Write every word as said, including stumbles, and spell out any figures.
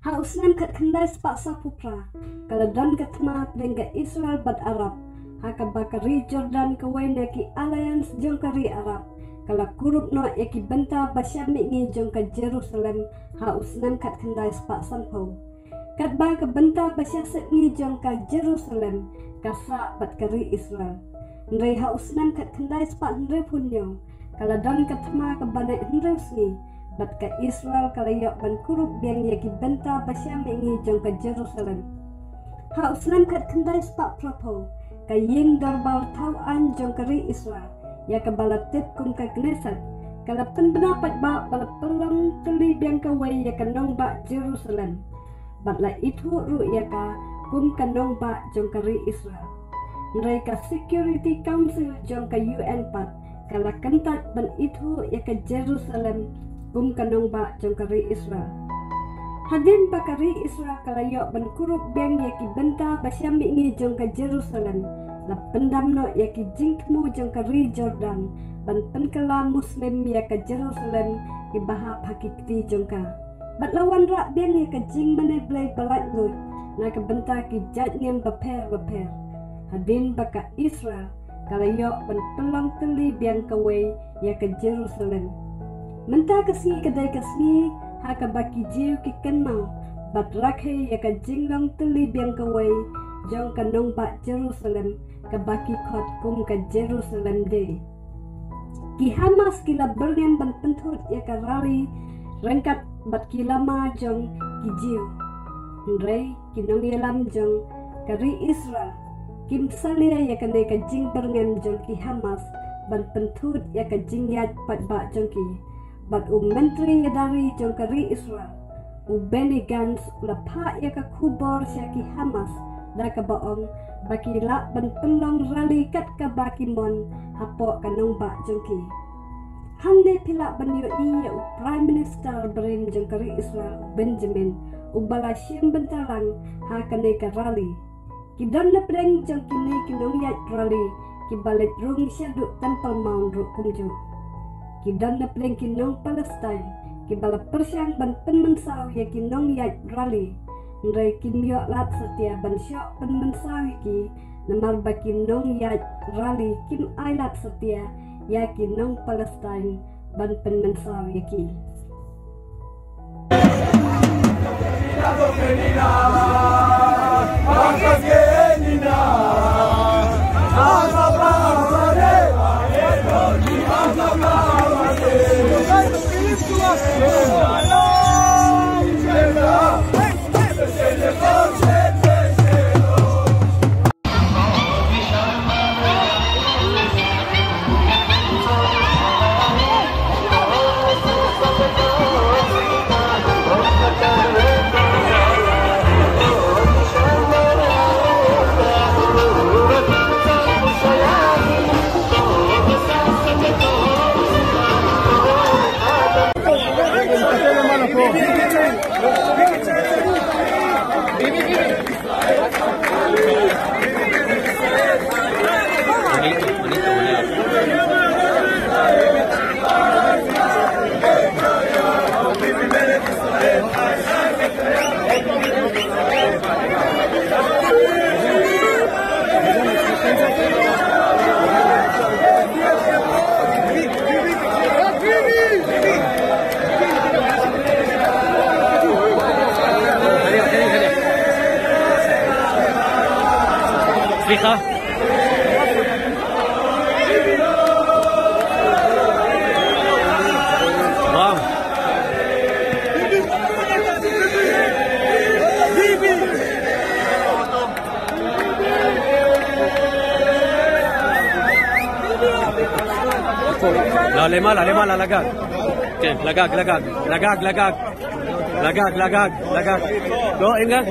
Ha u snem khatkhyndai spah sawphew phra, ka la don ka thma pdeng ka Israel bad Arab, ha kaba ka ri Jordan, kawei na ki alliance jong ka ri Arab, ka la kurup noh ïa ki bynta ba shah mihngi jong ka Jerusalem ha u snem khatkhyndai spah sanphew. Katba ka bynta ba shah sepngi jong ka Jerusalem ka sah bad ka ri Israel. Hynrei ha u snem khatkhyndai spah hynriewphew hynñiew, ka la don ka thma kaba neh hynriew sngi, bad ka Israel ka la ïoh ban kurup biang ïa ki bynta ba shah mihngi jong ka Jerusalem. Ha u snem khatkhyndai spah phraphew, ka ïing dorbar thaw aiñ jong ka ri Israel, ïa kaba la tip kum ka Knesset, ka la pynbna paidbah ba la pynlong tylli biang kawei ïa ka nongbah Jerusalem, bad la ithuh ruh ïa ka kum ka nongbah jong ka ri Israel. Hynrei ka Security Council jong ka U N pat ka la kyntait ban ithuh ïa ka Jerusalem kum ka nongbah jong ka ri Israel. Hadien ba ka ri Israel ka la ïoh ban kurup biang ïa ki bynta ba shah mihngi jong ka Jerusalem, la pyndam noh ïa ki jingthmu jong ka ri Jordan ban pynkylla Muslim ïa ka Jerusalem kiba hap ha ki kti jong ka. Bad la wanrah biang ïa ka jingmane blei ba laitluid na ka bynta ki jait niam bapher bapher, hadien ba ka Israel ka la ïoh ban pynlong tylli biang kawei ïa ka Jerusalem. Mynta ka sngi ka dei ka sngi ha kaba ki Jiw ki kynmaw bad rakhe ïa ka jinglong tylli biang kawei jong ka nongbah Jerusalem, kaba ki khot kum ka Jerusalem Day. Ki Hamas ki la byrngem ban pynthut ïa ka rally ryngkat bad ki lama jong ki Jiw. Hynrei ki nongïalam jong ka ri Israel kim salia ïa kane ka jingbyrngem jong ki Hamas ban pynthut ïa ka jingïaid paidbah jong ki. Bad u Myntri Ïada Ri jong ka ri Israel, u Benny Gantz, u la phah ïa ka khubor sha ki Hamas da kaba ong ba ki lah ban pynlong rally kat kaba ki mon hapoh ka nongbah jong ki. Hangne phi lah ban ïohi ïa u Prime Minister barim jong ka ri Israel, u Benjamin, uba la shim bynta lang ha kane ka rally. Ki don na pdeng jong kine ki nongïaid rally kiba leit rung shaduh Temple Mount ruh kumjuh. Ki don na pdeng ki nong Palestine kiba la pyrshang ban pynmynsaw ïa ki nongïaid rally. Hynrei kim ïoh lad satia ban shoh pynmynsaw ïa ki, namar ba ki nongïaid rally kim ai lad satia ïa ki nong Palestine ban pynmynsaw ïa ki. סליחה. רם. לא, למעלה, למעלה, לגג. כן, לגג, לגג. לגג, לגג. לגג, לגג, לגג. לא, אין גג.